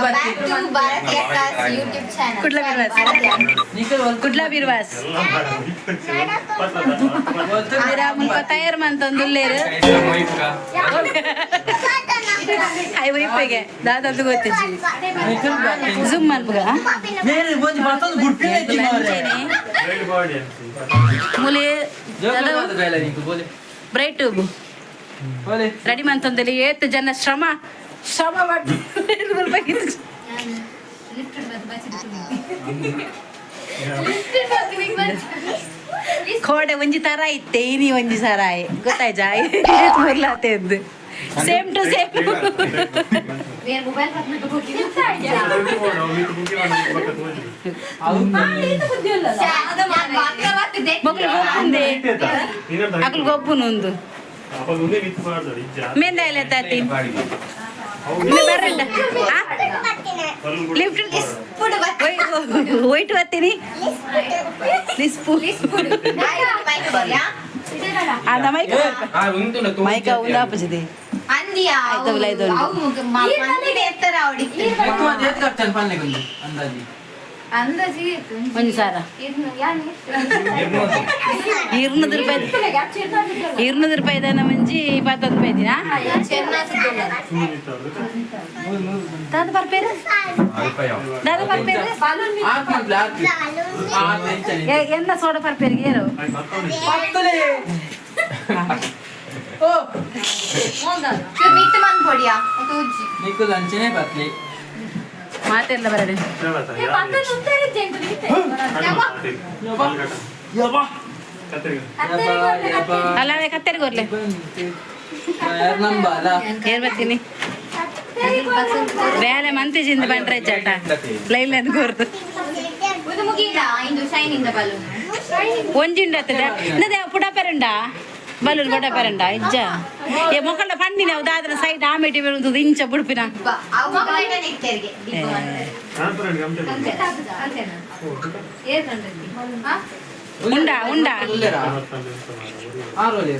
Back to Bharathi Akka's YouTube channel. Kudla ಬಿರ್ವಾಸ್. Kudla ಬಿರ್ವಾಸ್. ಮುಲ್ಪ ತಯಾರು ಮಂತೊಂದುಲ್ಲೇರು. ಅಯ್ಯ, ಒಯ್ಪೆಗೆ ದಾದಂದು ಗೊತ್ತಿಜ್ಜಿ. ಜೂಮ್ ಮನ್ಪುಗ. ಮೇರೆ ಒಂಜಿ ಬರ್ತೊಂದು ಗುಡ್ಪಿನ ಇಜ್ಜಿ ಮಾರ್ರೆ. ಮೂಲೆ. ಜೋಕಾಲಿ ಬೇಲೆ ನಿಂಕು ಬೋಲೆ. Bright tube. ಬೋಲೆ. ರೆಡಿ ಮಂತೊಂದಲ್ಲಿ. ಏತ್ ಜನ ಶ್ರಮ ಶ್ರಮ ಪಟ್ಟು. ಕೋಡೆ ಒಂಜಿ ತರ ಇತ್ತೆ, ಇನಿ ಒಂಜಿ ಸರಾಯ್ ಗೊತ್ತಾಯ್ಜಾ? ಮೊರ್ಲಾತೆ ಸೇಮ್ ಟು ಸೇಮ್. ಬೇರೆ ಮೊಬೈಲ್. ಅವು. ಮೊಗ್ಲು ಗೊಬ್ಬುಂದೆ, ಅಗ್ಲು ಗೊಬ್ಬುನು ಒಂದು ಮೆಂದಾಯ್ಲೆ ತಾತಿ ಬರ್ರಂಡ. ಲಿಫ್ಟ್ ವೈಟ್ ಬರ್ತೀನಿ ಲಿಸ್ಪು. ಅಂದ ಮೈಕ್ ಮೈಕ ಉಂದಾಪಜಿದೆ. ಅಂದಿಯಾ. ಆಯ್ತು, ಆಯ್ತು. ಅವು ಎತ್ತರ ಅವಡಿತ್ತು. ಎತ್ತು ಒಂದು ಏತ್ ಖರ್ಚು ಪನ್ನೆ ಕೊಂದು ಅಂದಾಜಿ? ಅಂದಾಜಿ. ಒಂಜಿ ಸಾರ 200 ರೂಪಾಯಿ, 200 ರೂಪಾಯಿ ದಾನ ಒಂಜಿ 21 ರೂಪಾಯಿ ದಿನ. ದಾದ ಬರ್ಪೇರು, ದಾದ ಬರ್ಪೇರು. ಆತ್ ಮಗ್ಲ ಆತ್ ಆತ್ ಎಂಚನೆ. ಎನ್ನ ಸೋಡ ಪರ್ಪೇರಿಗೆ ಏರು. ಪತ್ತಲೆ ಓ. ಮಿತ್ ಮನ್ ಪೊಡಿಯಾ ತೂಜಿ. ನಿಕ್ಕುಲ್ ಅಂಚನೆ ಪತ್ಲಿ. ಮಾತೆಲ್ಲ ಬರಡೆ. ಯಬ್ಬಾ ಯಬ್ಬಾ ಯಬ್ಬಾ. ಅಲ್ಲ, ಕತ್ತೆರಿಗೆ ಬರ್ಲೆ. ಯಾರು ನಂಬಲ್ಲ. ಏನ್ ಬರ್ತೀನಿ ಬೇಲೆ ಮಂತಿಜಿಂದ ಬಂಡ್ರೆ ಚಾಟ ಲೈನ್ ಅನ್ಕೋರ್ದು. ಇದು ಮುಗೀತಾ? ಇದು ಶೈನಿಂಗ್ ಬಲೂನ್. ಒಂಜಿಂಡ ಆತದ ನದೆ ಪುಡ ಪೆರಂಡ ಬಲೂನ್ ಪುಡ ಪೆರಂಡ ಇಜ್ಜ. ಏ ಮೊಕ್ಕಳ ಪಂಡಿನ ಅವು ದಾದನ ಸೈಡ್ ಆಮೇಟಿ ಬರುವುದು ಇಂಚ ಬುಡ್ಪಿನ. ಅವು ನೆಕ್ಟರ್ಗೆ. ಉಂಡಾ ಉಂಡಾ? ಉಲ್ಲೇರಾ ಆರೋಲೆ.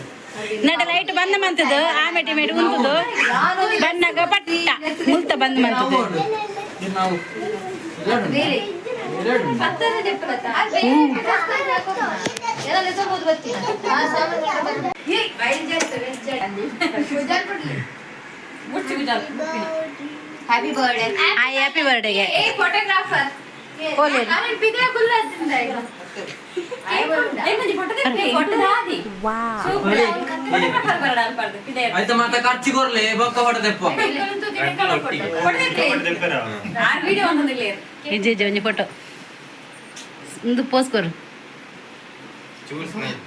ನಟ ಲೈಟ್ ಬಂದ ಮಂತದ್ದು ಆಮೇಟಿ ಮೇಟಿ ಉಂಟುದು ಬನ್ನಾಗ ಪಟ್ಟ ಮುಲ್ತ ಬಂದ್ ಮಂತದ್ದು. ನಾವು ಬೇರೆ. ಎರಡು. Happy birthday. ಆ ಹ್ಯಾಪಿ ಬರ್ಡೇಗೆ. ಫೋಟೋಗ್ರಾಫರ್. ಓಲೆ. ಆಯ್ತಾ ಮಾತ ಖರ್ಚು ಕೊರ್ಲೆ ಬೊಕ್ಕ ಹೊಡೆದೆಪ್ಪ. ಇಜ್ಜಿ ಇಜ್ಜಿ, ಒಂಜಿ ಫೋಟೋ ಒಂದು ಪೋಸ್ ಕೊರು. ಚೂರು ಸ್ಮೈಲ್.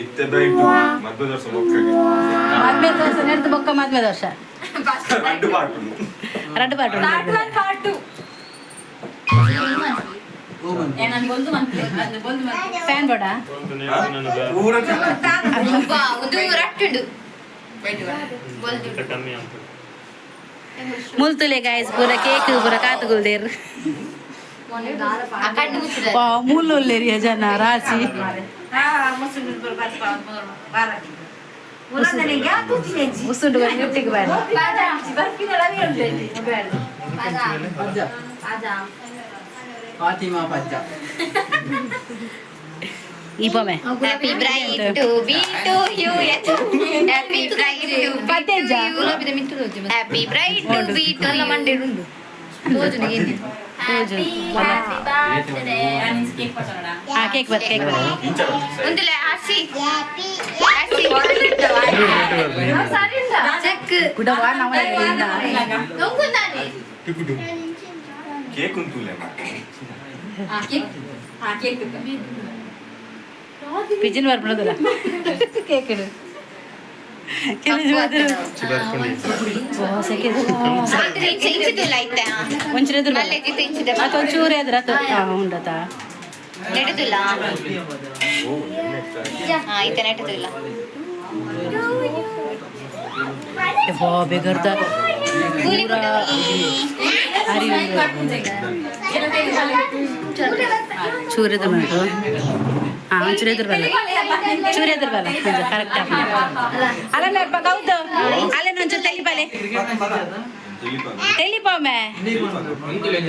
ಇತ್ತೆ ಬೈಟು ಮದ್ವೆ ದೋಸೆ ಮೊಕ್ಕಗೆ. ಮದ್ವೆ ದೋಸೆ ನೆಡ್ದು ಬೊಕ್ಕ ಮದ್ವೆ ದೋಸೆ. ರಡ್ಡು ಪಾಟು. ರಡ್ಡು ಪಾಟು. ಫ್ಯಾನ್ ಬೋಡ. ಪೂರ. ಒಂದು ರಟ್ಟುಂಡು. ಕಮ್ಮಿ ಅಂತ. ಮುಲ್ತುಲೆ ಗಾಯ್ಸ್, ಪೂರ ಕೇಕ್ ಪೂರ ಕಾತುಗುಲ್ದೇರ್. ಆ ಕಣ್ಣು ಮುಚ್ಚಿದ. ಮುಲ್ಲುಲ್ಲೇರಿಯ ಜನ ರಾಶಿ. ಉಸುಂಡು ಗಿಫ್ಟಿಗೆ ಬಾರಿ. ಪಜ್ಜ ಫಾತಿಮಾ ಪಜ್ಜ. ಈ ಪೊಮೆ. Happy bride to be to you. Happy bride to ಪತ್ತೇಜ. Happy bride to be to ಮಂಡೆ ಉಂಡು. ಪೂಜು. ಹಾ, ಕೇಕ್ ಬರ್, ಕೇಕ್ ಬರ್. ಉಂದುಲೆ ಆಸಿ ಆಸಿ ಚೆಕ್. ಕುಡವಾ ನವ. ನೊಂಗುಂದಾನೆ. ಕೇಕ್ ಉಂಟುಲೆ. ಪಿಜಿನ್ ಬರ್ಬಿಡೋದಿಲ್ಲ ಕೇಕ್ ಇಡು. ಇಂಚಿದುಲ್ಲ ಐತೆ. ಒಂಚೂರು ಎದುರು. ಮಲ್ಲೆ ಇಂಚಿದೆ. ಅಥವಾ ಒಂಚೂರು ಎದುರು ಅಥವಾ ಉಂಡತಾ. ನೆಡುದಿಲ್ಲ. ಹಾ, ಐತೆ ನೆಡುದಿಲ್ಲ. ಬಾ ಬೆಗರ್ದ. ಕೂಲಿ. ಅರಿ ಚೂರು ಎದುರು ಮಾಡು. ಹಾ, ಒಂಚೂರು ಎದುರು ಬಲ್ಲ, ಚೂರು ಎದುರು ಬಲ್ಲ. ಕರೆಕ್ಟ್. ಅಲ್ಲ ಮೇಪ್ಪ ಕೌದು ಅಲ್ಲ, ಒಂಚೂರು ತೆಲಿಪಾಲೆ ತೆಲಿಪಾಮೆ.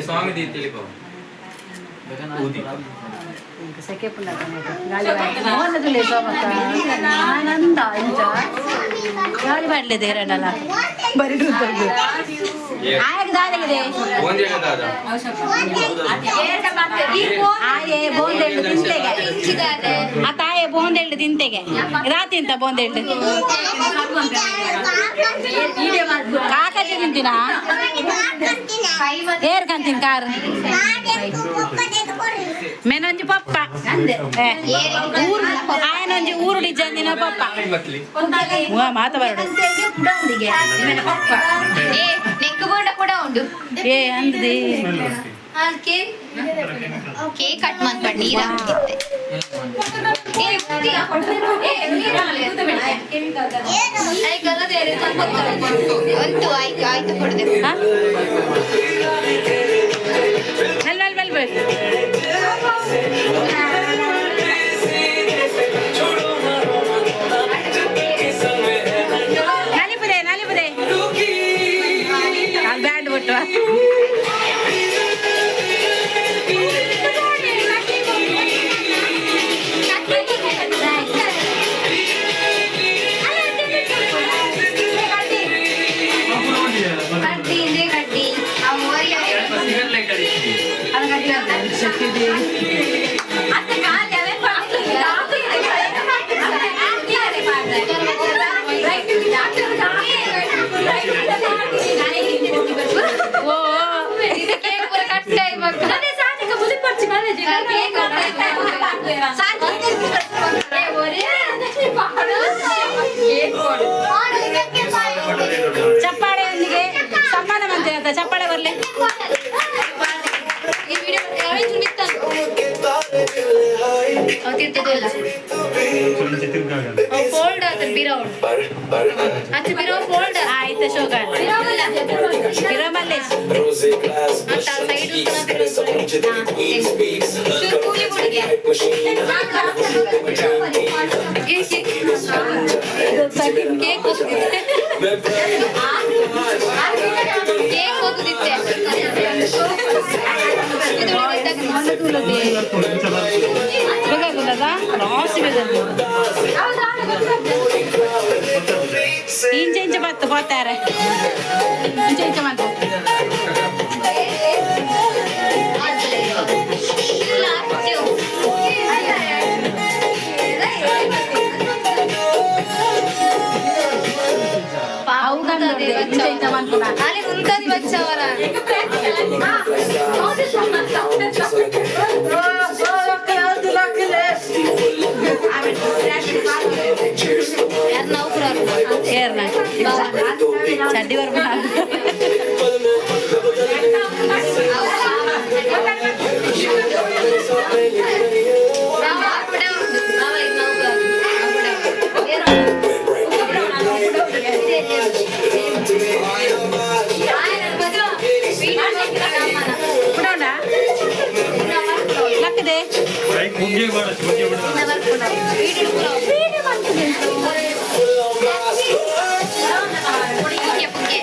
ಸಾಂಗ್ ತಿಳಿಪೋ. ಸೆಕೆ. ಆನಂದ ಇಂಚ ಗಾಳಿ ಮಾಡಲಿದೆ ಎರಡಲ್ಲ ಬರಿ. ಆಯಕ್ ದಾದಾಗಿದೆ. ಆಯೆ ಬೋಂದೆಳ್ಳು ತಿಂತೆಗೆ. ಆ ತಾಯೆ ಬೋಂದೆಳ್ಳು ತಿಂತೆಗೆ ರಾತಿ ಅಂತ ಬೋಂದೆಳ್ಳು ಕಾಕಾಜಿ ತಿಂತೀನ. ಏರ್ ಕಂತೀನಿ ಕಾರ್ ಮೆನೊಂಜಿ ಪಪ್ಪ ಊರು ಆಯನೊಂಜಿ ಊರು ಡಿಜಂದಿನ ಪಪ್ಪ ಮಾತ ಬರಡು. ನೆಕ್ಕು ಬೋಂಡ ಕೂಡ ಉಂಡು. ಏ ಅಂದ್ದಿ. ಕೇಕ್ ಕೇಕ್ ಕಟ್ ಮಾಡ್ಬೇಡ, ನೀರ್ ಹಾಕಿತ್ತೆ. ಒಂದು ಆಯ್ತು ಆಯ್ತು ಕೊಡದೆ. ಹಾ? ಮೆಲ್ ಮೆಲ್ ಮೆಲ್ ಮೆಲ್. ನಲಿಪುದೆ ನಲಿಪುದೆ ಅಲ್ಲಿ ಬ್ಯಾಂಡ್ ಬಿಟ್ಟು. ಕಡ್ಡಿ ಇದೆ ಕಡ್ಡಿ. Cigarette light. ಓ. ಕೇಕ್ ಪೂರ ಕಟ್ಟ ಇವಾಗ. ಚಪ್ಪಾಳೆಯೊಂದಿಗೆ ಸಮ್ಮಾನ ಮಂತ್ರಿ ಅಂತ ಚಪ್ಪಾಳೆ ಬರ್ಲಿ. ಈ ವಿಡಿಯೋ ಫೋಲ್ಡ್ ಆತ ಬಿರೋ ಅಚ್ಚ ಬಿರೋ ಫೋಲ್ಡ್. ಆಯ್ತು ಶೋಕ ಬಿರೋ ಮಲ್ಲೇಶ್. ಸೈಡ್ ಕೂಲಿ ಹುಡುಗಿ. Cake ಹೋಗುದಿತ್ತೆ, cake ಹೋಗುದಿತ್ತೆ. ಬೇಕಾಗುಲ್ಲದ ರಾಸಿ ಬೇಕಾಗುಲ್ಲ. ಇಂಚೆ ಇಂಚೆ ಬತ್ತು ಪೋತಾರೆ ಇಂಚೆ ಇಂಚೆ ಬಂತು. ಅವು ಕಂಡು ಇಂಚೆ ಇಂಚೆ ಬಂತು. ಅಲ್ಲಿ ಉಂತದಿ ಬಚ್ಚವರ. ಯಾರು ನೌಕರರು? ಏರ್ನ ಚಡ್ಡಿ ಬರ್ಬ. ಪುಡ ಉಂಡಾ ಲಕ್ಕದೆ. ಮುಗ್ಗೆ ಬೇಡ, ಮುಗ್ಗೆ ಬೇಡ. ಪುಗ್ಗೆ ಪುಗ್ಗೆ.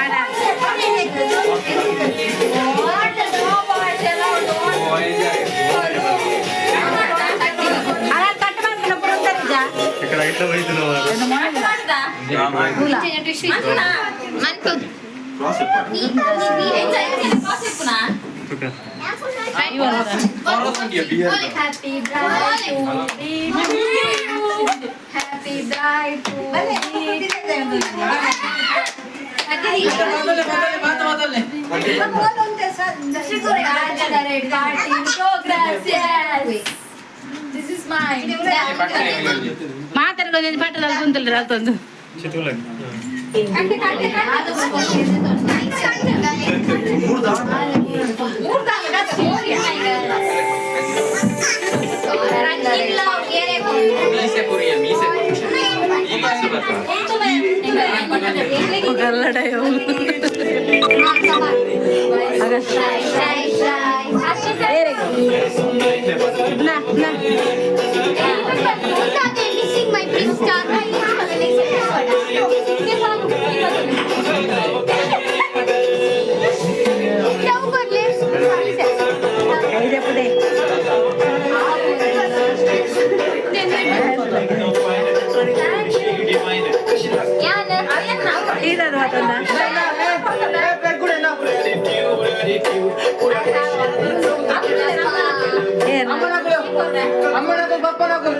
ಆಡ. ಅಲ್ಲ ಕಟ್ ಮಾಡ್ಕೊಂಡು ಪುಡ ಉಂಟಾ. ఇక్కడ ఐట్ల పోయితున్నావు. ಮನ್ಪು. Happy happy bride. ಮಾತು ಮಾತಲ್ಲೇ. This is mine. ಮಾತಾಡ್ಕೊಂಡು ಪಟ್ಟದಲ್ಲಿ ಕುಂತಲ್ರಿ ಅಲ್ತೊಂದು. చితుకులకి. ಮೀಸೆ ಪುರಿಯ ಮೀಸೆ ಈ ಮೀಸೆ ಬರ್ತದೆ. ಗಲ್ಲಡ. ನಾ ನಾ. Missing my star. ಐದಪ್ಪದೆ. ಈದಾದ ಮಾತಂದ. ಏನ್? ಅಮ್ಮನಗು ಬಪ್ಪನಗು.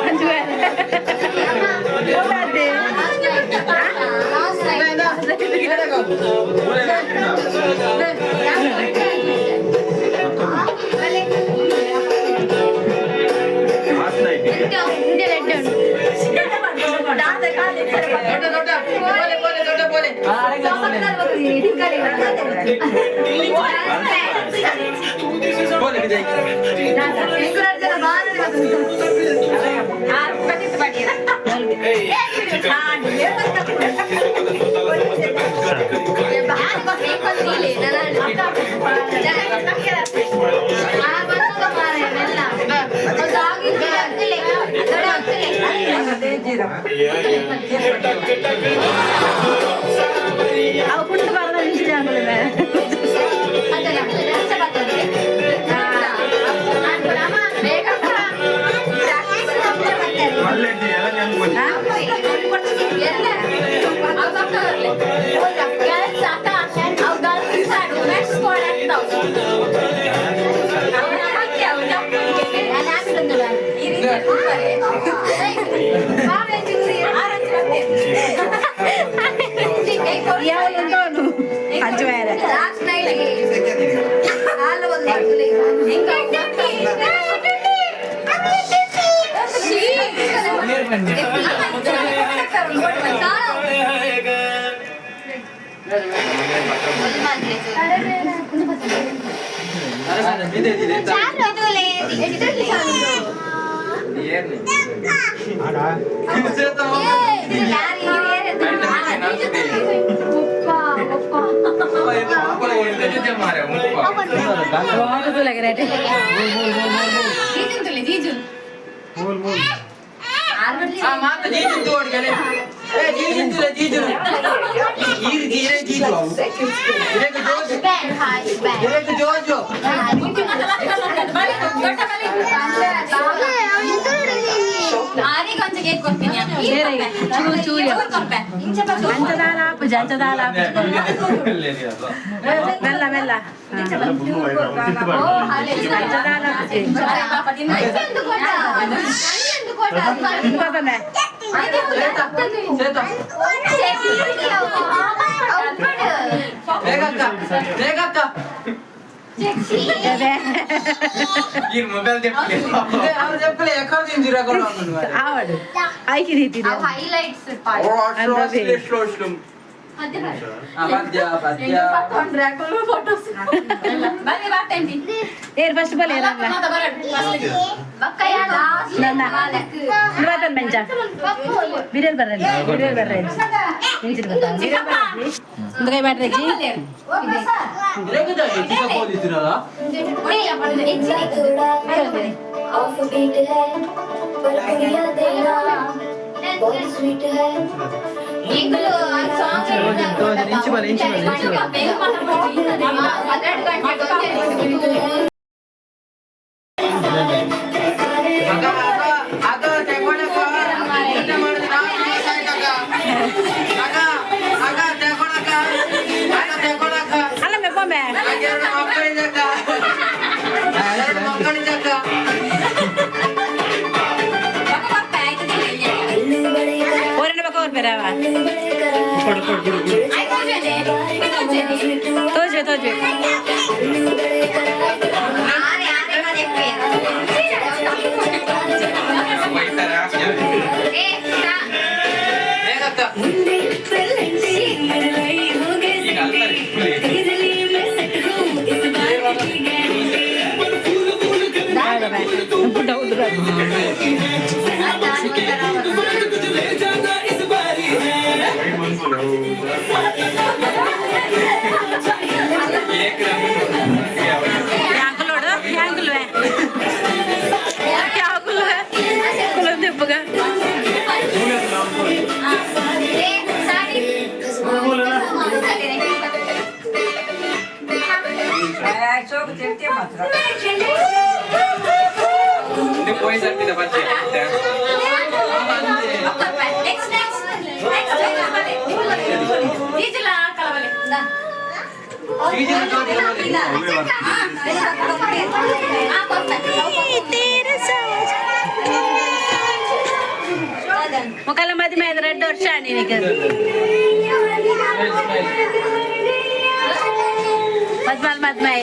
ಅಂಜುವೆ. ಹೋದಾದೆ. ದೊಡ್ಡ ದೊಡ್ಡ ಪೋಲೆ ಪೋಲೆ ದೊಡ್ಡ ಪೋಲೆ. ಪೋಲೆ ಬಿದೆ. ಅವು ಕುಂಟು ಬರದ ನಿಂಚಿನ. ಯಾವ ಅಂಜುವೆ. Last night. ಇದೆ ಇದೆ. ರೇಟ್. ಮಾತ ಜೀಜು ತೋಡ್ಗಲೆ. ಏ ಜೀಜು ತುಲೆ ಜೀಜು ಈರ್ ಜೀರೆ ಜೀಜು ಅವು ಇರೇಗ ಜೋಜು ಇರೇಗ ಜೋಜು. ಚೂರು ಚೂರು ಅಂಚದಾಲ ಆಪುಜಿ, ಅಂಚದಾಲ ಆಪುಜಿ. ಮೆಲ್ಲ ಮೆಲ್ಲ. ಅಂಚದಾಲ ಆಪುಜಿ. ಗೊತ್ತಮೆ. ಸೇತ ಬೇಗಕ್ಕ ಬೇಗಕ್ಕ. ಈ ಮೊಬೈಲ್ ಅವ್ರು చెప్పలే ఎక్కడ తిందిరా కూడా. ಆವಡು ಆಯ್ಕೆ ರೀತಿ. ಹೈಲೈಟ್ಸ್. ಪದ್ಯ ಪದ್ಯ. ಏರ್ ಫಸ್ಟ್ ಬಲೆ ನನ್ನ ಮಾತನ್ ಮಂಚ ಬಿರಿಯಲ್ ಬರ್ರಿ, ಬಿರಿಯಲ್ ಬರ್ರಿ, ಇಂಚಿನ ಬರ್ತಾ ಬಿರಿಯಲ್ ಬರ್ರಿ. ಒಂದು ಕೈ ಮಾಡ್ರಿ ಅಜ್ಜಿ. ಇರೇಗದ ಚಿಕ್ಕ ಪೊಲೀಸರಲ್ಲ. ऑफ बीट है पर प्रिया देना बहुत स्वीट है. ಇಂಚು ಬಲೆ ಇಂಚು ಬಲೆ ಇಂಚು ಬಲೆ. ಅಗ ಅಗ ಅಗ ತೆಗೊಳಕ ಊಟ ಮಾಡಿದ್ರೆ ನಾವು ಅಗ ಅಗ ತೆಗೊಳಕ ಅಗ ತೆಗೊಳಕ. ಅಲ್ಲ ಮೆಪ್ಪೊಮ್ಮೆ. ಎರಡು ಮಕ್ಕಳಿದ್ದಕ್ಕ, ಎರಡು ಮಕ್ಕಳಿದ್ದಕ್ಕ. ಓರಣ್ಣ ಬಕ್ಕ ಓರ್ಪೇರವ. ತೋಜ್ವೆ ತೋಜ್ವೆ. ಬೇಗಕ್ಕ. ಈಗ ಅಲ್ಲ. ಪುಟ್ಟ ಹುಡುಗ. ಯಾಂಕುಲೋಡು ಯಾಂಕುಲ್ವೆ ಯಾಕುಲ್ವೆ ಕುಲಂದೆಪ್ಪಗ ಮೊಕಲ ಮದುವೆ ಆಯ್ತು 2 ವರ್ಷ ನಿನಗೆ ಮದ್ಮಾಲ್ ಮದ್ಮೆ.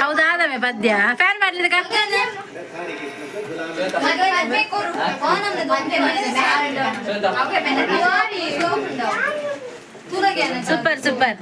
ಹೌದಾದವೆ ಪದ್ಯ ಫ್ಯಾನ್ ಮಾಡ್ಲಿಕ್ಕ ಸೂಪರ್ ಸೂಪರ್.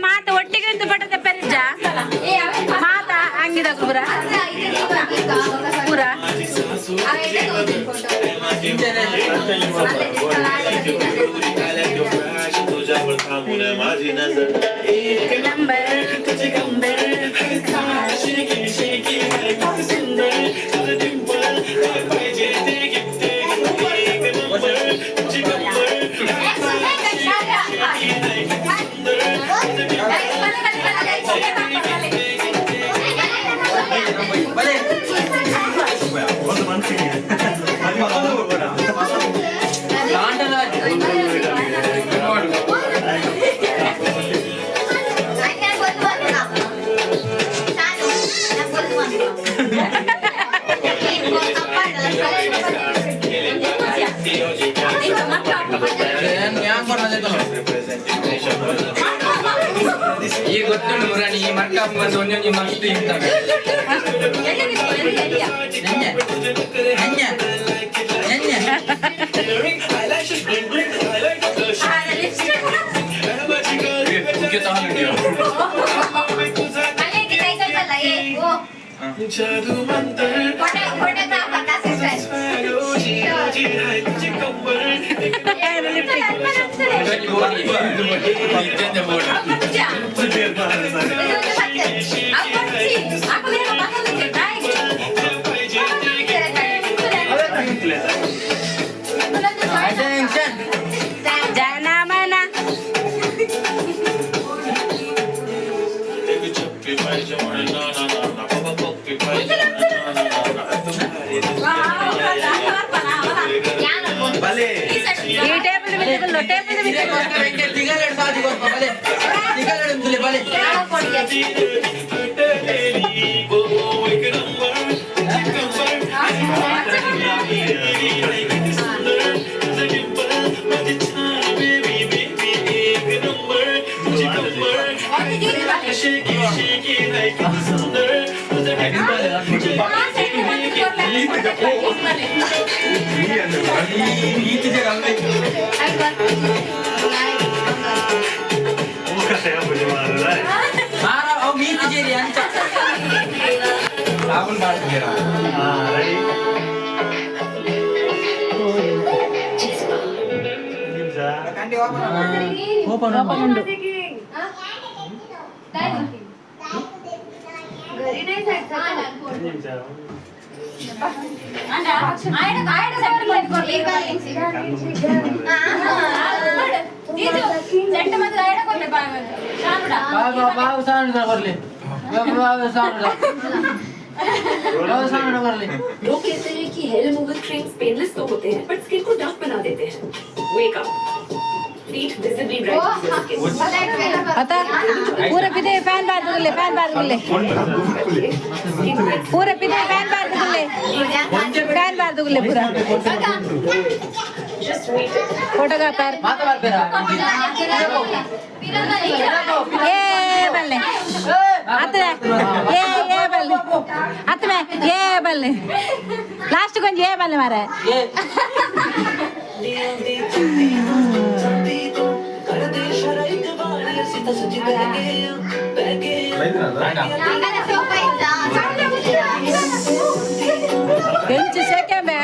ಮಾತ ಒಟ್ಟಿಗೆ ಒಂದು ಪಟದ ಪೆರಿಜ ಮಾತ ಅಂಗಿದ ಪೂರ ಪೂರ ಈ ಗೊತ್ತುಂಟು ಮುರಾಣಿ ಈ ಮರ್ಕ ಬಂದು ಒಂದೊಂದು ಮಸ್ತ್ ಇಂತಾನೆ. ಜಾನಮನ ಈ ಟೇಬಲ್ ಬಿದ್ದಿಲ್ಲ ಟೇಬಲ್ ಬಿದ್ದಿಲ್ಲ. लोग कहते हैं कि हेयर रिमूवल क्रीम्स पेनलेस तो होते हैं बट स्किन को डार्क बना देते हैं। Wake up. ಅತ್ತ ಪೂರ ಪಿದೆ ಫ್ಯಾನ್ ಬಾರ್ದುಗುಲ್ಲೆ, ಫ್ಯಾನ್ ಬಾರ್ದುಗುಲ್ಲೆ, ಪೂರ ಪಿದೆ ಫ್ಯಾನ್ ಬಾರ್ದುಗುಲ್ಲೆ, ಫ್ಯಾನ್ ಬಾರ್ದುಗುಲ್ಲೆ ಪೂರ ಫೋಟೋಗ್ರಾಫರ್. ಏ ಬಲ್ಲೆ ಅತ್ತ, ಏ ಏ ಬಲ್ಲೆ ಅತ್ತ, ಏ ಬಲ್ಲೆ ಲಾಸ್ಟ್ ಕೊಂಚ ಏ ಬಲ್ಲೆ ಮಾರ. ಎಂಚು ಸೆಕೆಂಬೆ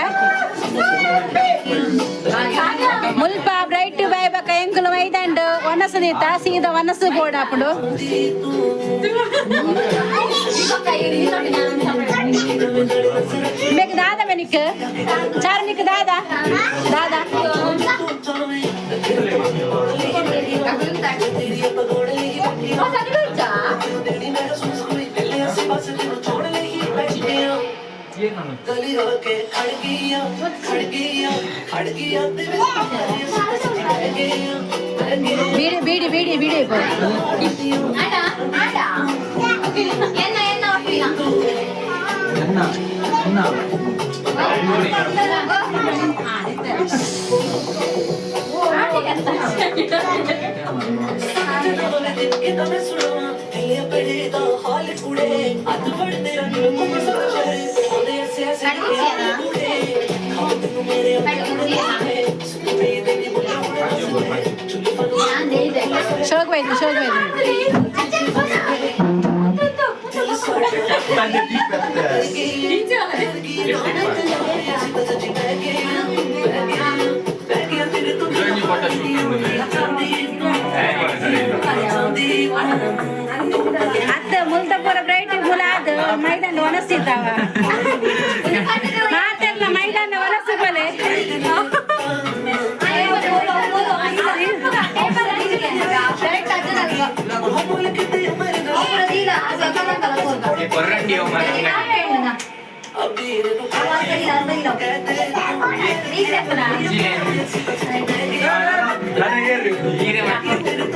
ಮುಲ್ಪ ಬ್ರೈಟ್ ಬೈಬಕ ಎಂಕುಲು ಮೈದಂಡು ವನಸು ನೀತ ಸೀದ ವನಸು ಬೋರ್ಡ್ ಹಾಪುಂಡು. మీకు దాదా మెనిక్ చారు నీకు దాదా దాదా. బీడి బీడి బీడి బీడి. ಶೋಕ್ ಬೈದು ಶೋಕ್ ಬೈದು. ಅತ್ತ ಮುಲ್ತಪುರ ಬ್ರೈಟ್ ಮುಲಾದ್ ಮೈದಾನ ಒನಸ್ತಿದ್ದಾವ ಮಾತೆಲ್ಲ ಮೈದಾನ ಒನಸು ಬಲೆ.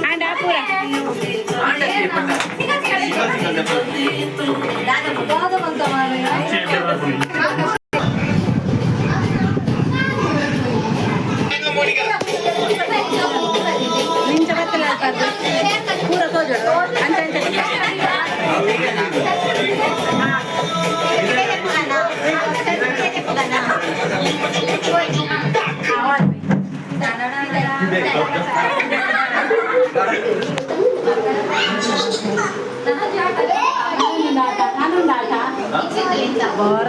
ಆಂಡ ಪೂರ ನಿಂಚ ಬತ್ತಲ ಪೂರ ತೋಜೋಡು ಅಂಚ ಅಂಚ.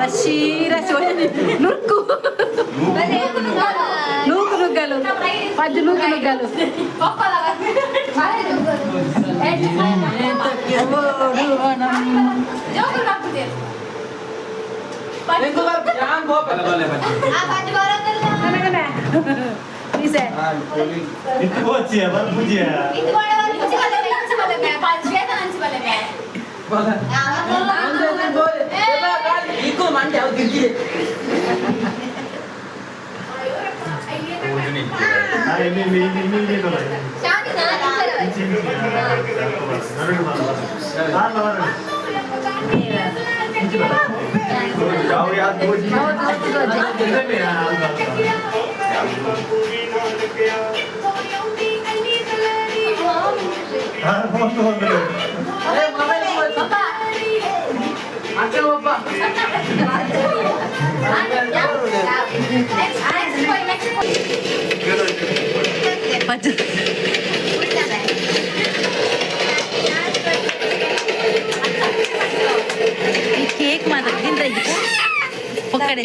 ರಶಿ ರಶಿ ನುರ್ಕು ನೂಕು ನುಗ್ಗಲು ಪಜ್ಜು ನೂಕು ನುಗ್ಗಲು. ಈ ಕೇಕ್ ಮಾತ್ರ ತಿಂದ್ರೆ ಪೊಕ್ಕಡೆ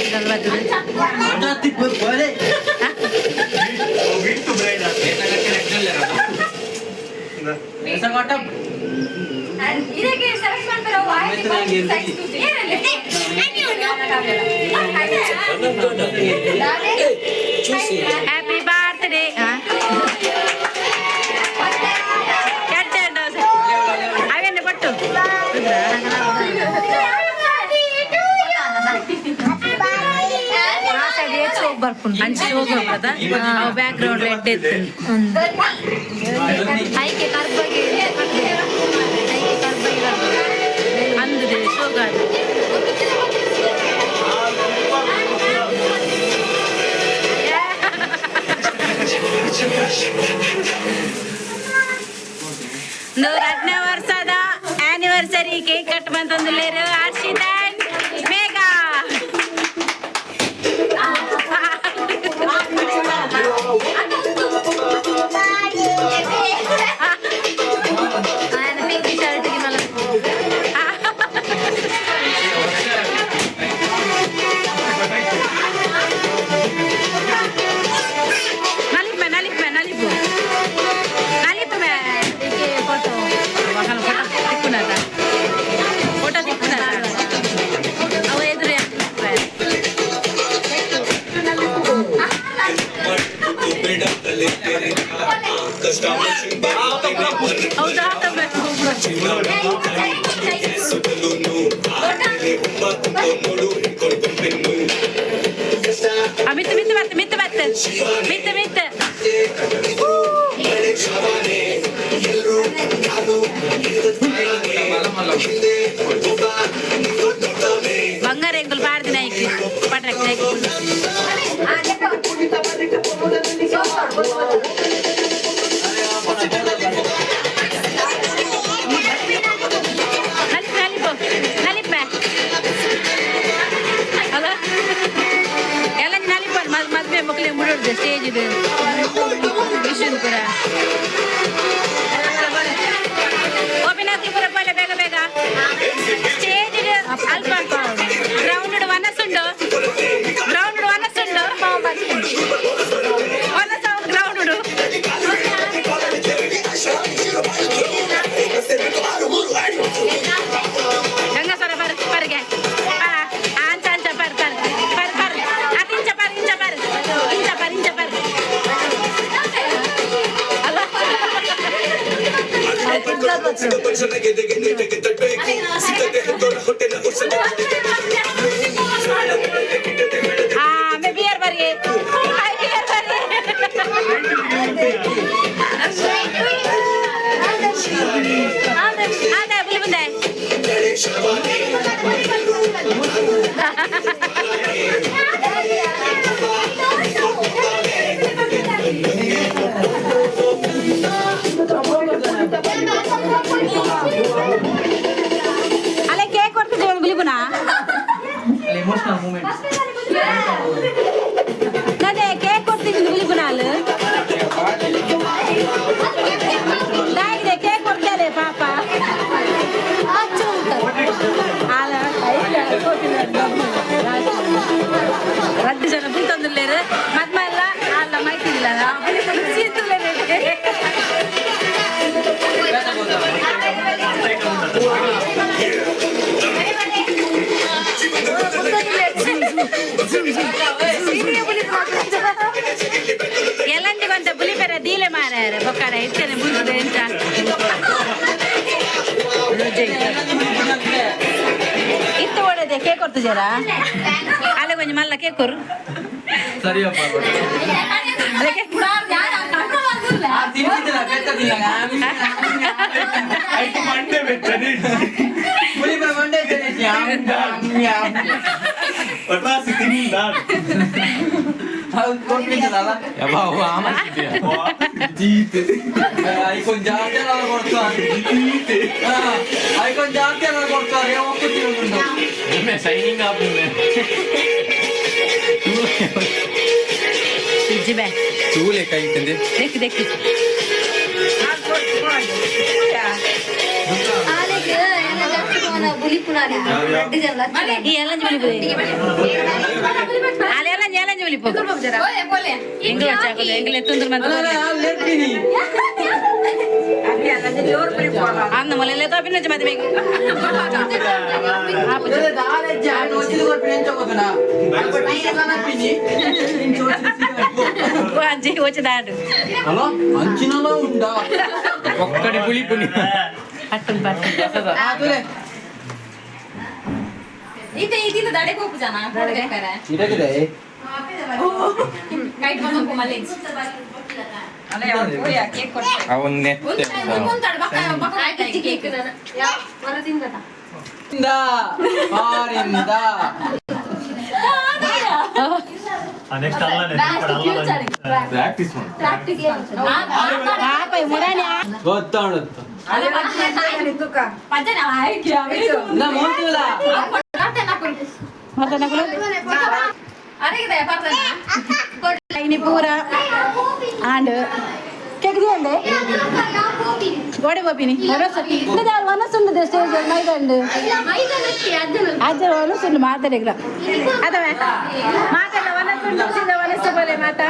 ಹ್ಯಾಪಿ ಬರ್ತ್ಡೇ. ಅವೇನೆ ಪಟ್ಟು ಬರ್ಪುಂಡು. ಅಂಚ ಹೋಗೋದ ಬ್ಯಾಕ್ ಗ್ರೌಂಡ್ ರೆಡ್ ಇತ್ತು. ಐಕೆ ಕರ್ಬಗೆ ಐಕೆ ಕರ್ಬಗೆ. ಅಂದಿದೆ ಶೋಗ. ರಡ್ನೇ ವರ್ಷದ ಆನಿವರ್ಸರಿ ಕೇಕ್ ಕಟ್ ಬಂತಂದುಲ್ಲೇರು ಹರ್ಷಿತ್ ಅಂಡ್ ಮೇಘಾ. ఆయన పింక్ షర్ట్ కి మళ్ళీ. ನಲಿಪ್ಪೆ ನಲಿಪ್ಪೆ ನಲಿಪು ನಲಿಪ್ಪೆ. ಫೋಟೋ. ಫೋಟೋ ತಿಕ್ಕುನದ, ಫೋಟೋ ತಿಕ್ಕುನದ ಅವ ಎದುರು. ಹೌದಾ? ಮಿತ್ತು ಮಿತ್ತು ಬತ್ತು ಮಿತ್ತು ಬತ್ತು ಮಿತ್ತು ಮಿತ್ತು. ಬಂಗಾರ ಎಂಕುಲು ಪಾಡ್ದಿನ ಐಕ್ ಪಟ್ರಕ್ ಐಕ್. ನಲಿಪ್ ನಲಿಪು ನಲಿಪ್ಪೆ ಅಲ್ಲ ಎಲ್ಲ ನಲಿಪ. ಮದ್ವೆ ಮಕ್ಳಿಗೆ ಮುಡೋದು ಸ್ಟೇಜ್ ಇದೆ ವಿಷನ್ ಪೂರ ಓಪನ್ ಹಾಕಿ ಪೂರ ಪೋಲೆ ಬೇಗ ಬೇಗ. ಸ್ಟೇಜ್ ಅಲ್ಪ ಗ್ರೌಂಡ್ ವನಸುಂಡು, ಗ್ರೌಂಡ್ ವನಸುಂಡು, ವನಸ ಗ್ರೌಂಡ್. ಗಂಗಾಸರ ಬರ್ ಪರ್ಗೆ ಅಂಚ ಅಂಚ ಪರ್ ಪರ್ ಪರ್ ಪರ್ ಅದು ಇಂಚ ಪರ್ ಇಂಚ ಪರ್ ಇಂಚ ಪರ್ ಇಂಚ ಪರ್ ಅಲ್ಲ. ಆ ಮೆ ಬಿಯರ್ ಬರ್ಗೆ ಹಾಯ್ ಬಿಯರ್ ಬರ್ಗೆ. ಅದೇ ಬುಲಿ ಬಂದೆ. ಅಲ್ಲೇ ಕೇಕ್ ಕೊಡ್ತಿದ್ದೀವಿ ಒಂದು ಬುಲಿಬುನ. Emotional moment. ಅದೇ ಕೇಕ್ ಕೊಡ್ತಿದ್ದೀನಿ ಬುಲಿಬುನ ಅಲ್ಲಿ ದಾಗಿದೆ. ಕೇಕ್ ಕೊಡ್ತಾರೆ ಪಾಪ. ಅಲ್ಲ ರಡ್ಡು ಜನ ಬುಲ್ತಂದುಲ್ಲೇರು ಮದ್ಮ ಎಲ್ಲ ಅಲ್ಲ ಮೈತಿಲ್ಲ ಸೀತುಲ್ಲೇರು. ಎಲ್ಲಂಟಿ ಕೊಂತ ಬುಲಿಪೆರ ದೀಲೆ ಮಾರಾರೆ ಬೊಕ್ಕಡ ಇತ್ತೇನೆ ಬುಲ್ತದೆ ಎಂತ ಇತ್ತು ಓಡದೆ ಕೇಕ್ ಕೊಡ್ತಿದ್ದೀರಾ ಅಲ್ಲ ಕೊಂಚ ಮಲ್ಲ ಕೇಕ್ ಕೊರು. ಸರಿಯಪ್ಪ. ಅಲ್ಲ ಕೇಕ್ ತಿಂತಿದ್ದಿಲ್ಲ ಬೆತ್ತದಿಲ್ಲ. ಮಂಡೆ ಬೆಚ್ಚನೆ. ಪುಲಿ ಮಂಡೆ ಒಟ್ರಾಸಿ ತಿಂದ. ಹೌದು ಕೊಡ್ಲಿಕ್ಕಲ್ಲ. ಐಕೊಂದು ಜಾಸ್ತಿ ಎಲ್ಲ ಕೊಡ್ತಾರೆ, ಐಕೊಂದು ಜಾಸ್ತಿ ಎಲ್ಲ ಕೊಡ್ತಾರೆ ಹೋಗ್ತಿರ್ತೀನಿ. Shining app. ಇಜ್ಜಿ ಬೇ. ತೂಲೆ ಕೈ ತಂದೆ. ದೇಖಿ ದೇಖಿ. ಆಲೆಗ್ ಎಲ್ಲ ಜಾಸ್ತಿ ಪೋನ ಬುಲಿಪುನಾರಿ ರಡ್ಡು ಜನ. ಈ ಎಲ್ಲಂಜಿ ಬುಲಿಪು ಅಲ್ಲ ಎಲ್ಲಂಜಿ ಎಲ್ಲಂಜಿ ಬುಲಿಪು ಎಂಗ್ಲ ಚಾಕುಲು ಎಂಗ್ಲ ಎತ್ತುಂದ್ರು ಮಂತ. ಲೇರ್ಪಿನಿ. ಅಂದ ಮೊಲೆಲ್ಲ ತೋಪಿನ ಮದುವೆ. ಅಂಚಿ వచ్చేదాడు. అలా అంచినలా ఉండా. ఒక్కడి పులి పులి. పట్టు పట్టు. ಇತ್ತೆ ಇದಿನ ದಡೆ ಹೋಗು ಜನ. ಇಡಗಿದೆ. ಅವನ್ನೇ ನೆಕ್ಸ್ಟ್ ಅಲ್ಲನೇ ಪ್ರಾಕ್ಟೀಸ್ ಮಾಡು. ಪಾಪ ಮುರಾಣಿ. ಗೊತ್ತಾಡುತ್ತ ಇನಿ ಪೂರ ಆಂಡ್ ಕೆಗ್ದಿಯಂದೆ ಗೋಡೆ ಬೋಪಿನಿ ವನಸುಂಡು ಸ್ಟೇಜ್ ಮೈದಂಡು ಅಜ್ಜ ವನಸುಂಡು ಮಾತಾಡಿಗ್ಲ ಅದ ಮಾತಾಡ ವನಸುಂಡು ಸೀದಾ ವನಸು ಬೋಲೆ ಮಾತಾ.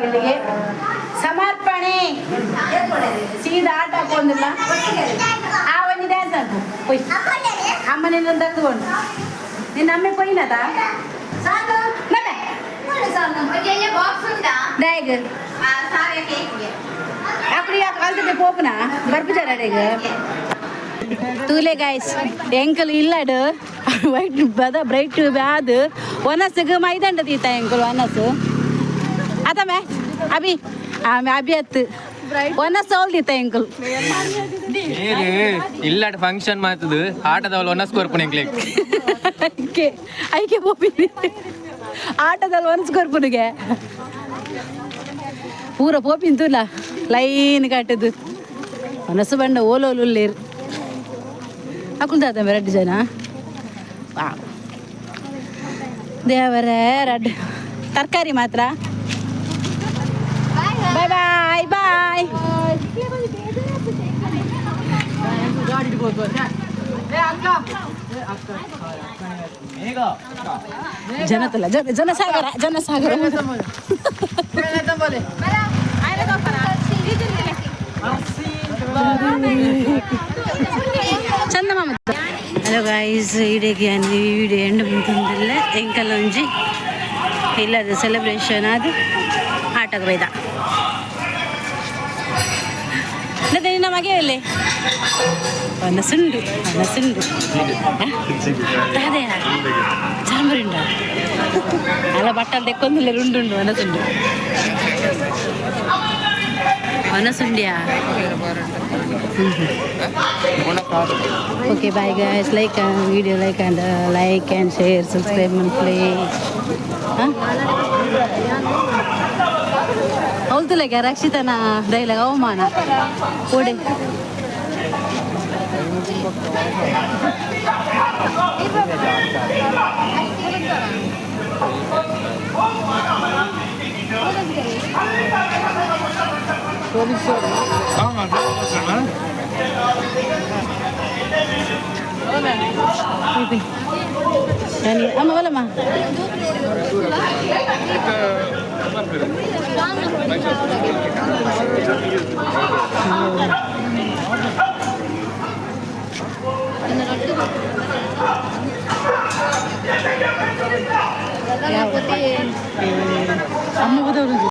ಇಲ್ಲಿಗೆ ಸಮರ್ಪಣೆ ಸೀದಾ ಆಟ ಹಾಕೊಂಡಿಲ್ಲ. ಆ ಒಂಜಿ ಡ್ಯಾನ್ಸ್ ಹಾಕು ಪೊಯ್. ಅಮ್ಮ ನಿನ್ನ ತೆಗೆದುಕೊಂಡು ನಿನ್ನ ಅಮ್ಮೆ ಪೊಯ್ನದ ದಾಯಗ್ ಅಕ್ಕಡಿ ಅಲ್ದ ಪೋಪುನ ಬರ್ಪುಜಾರ ಅಡೆಗ್ ತೂಲೆ ಗಾಯ್ಸ್. ಎಂಕಲ್ ಇಲ್ಲಡ್ ವೈಟ್ ಬದ ಬ್ರೈಟ್ ಬ್ಯಾದ್ ಒನಸ್ಗ್ ಮೈದಂಡ ತೀತ ಎಂಕಲ್ ಒನಸ್ ಅತಮೆ ಅಭಿ ಆಮೆ ಅಭಿ ಅತ್ತು ಒನಸ್ ಓಲ್ ತೀತ ಎಂಕಲ್. ನೀರು ಇಲ್ಲಾಟ ಫಂಕ್ಷನ್ ಮಾಡ್ತದ ಆಟದವಳು ಒನ್ನ ಸ್ಕೋರ್ ಪುಣೆ. ಐಕೆ ಐಕೆ ಪೋಪಿನಿ ಆಟದಲ್ಲಿ ಒನಸ್ ಕೊರ್ಪುನಿಗೆ ಪೂರ ಪೋಪಿನ ತೂಲ ಲೈನ್ ಕಟ್ಟದು ಒನಸು ಬಂಡ ಓಲೋಲು ಉಲ್ಲೇರು ಅಕುಲ್ ತಾತ ರಡ್ಡು ಜನ. ವಾವ್ ದೇವರೇ, ರಡ್ಡು ತರಕಾರಿ ಮಾತ್ರ. Boy boy bye. ಜನತಲ್ಲ ಜನ ಜನಸಾಗರ ಜನಸಾಗರ. ಚಂದಮಾಮ. ಹಲೋ ಗಾಯ್ಸ್, ಇಡೀ ವಿಡಿಯೋ ಎಂಡ್ ಮುಂತಂದಿಲ್ಲ. ಎಂಕಲ್ ಒಂಜಿ ಇಲ್ಲದ ಸೆಲೆಬ್ರೇಷನ್ ಅದು ಆಟಕ್ಕೆ ಬೈದ ನಿನ್ನ ಮಗೆ ಇಲ್ಲಿ ಮನಸ್ಸುಂಡು ಮನಸ್ಸುಂಡು ಅದೇ ಚಾಂಬರಿಂಡ ಅಲ್ಲ ಬಟ್ಟಲ್ ತೆಕ್ಕೊಂದಿಲ್ಲ ಉಂಡುಂಡು ಮನಸ್ಸುಂಡು ಮನಸ್ಸುಂಡ್ಯಾ. Okay, bye guys. Like video, like and like and share, subscribe and play. ಹೌದುಲಗೆ ರಕ್ಷಿತನ ಡೈಲಾಗ್ ಅವಮಾನ ಓಡೆ. ಅಮ್ಮ ಒಲಮ್ಮ. ಅಮ್ಮ.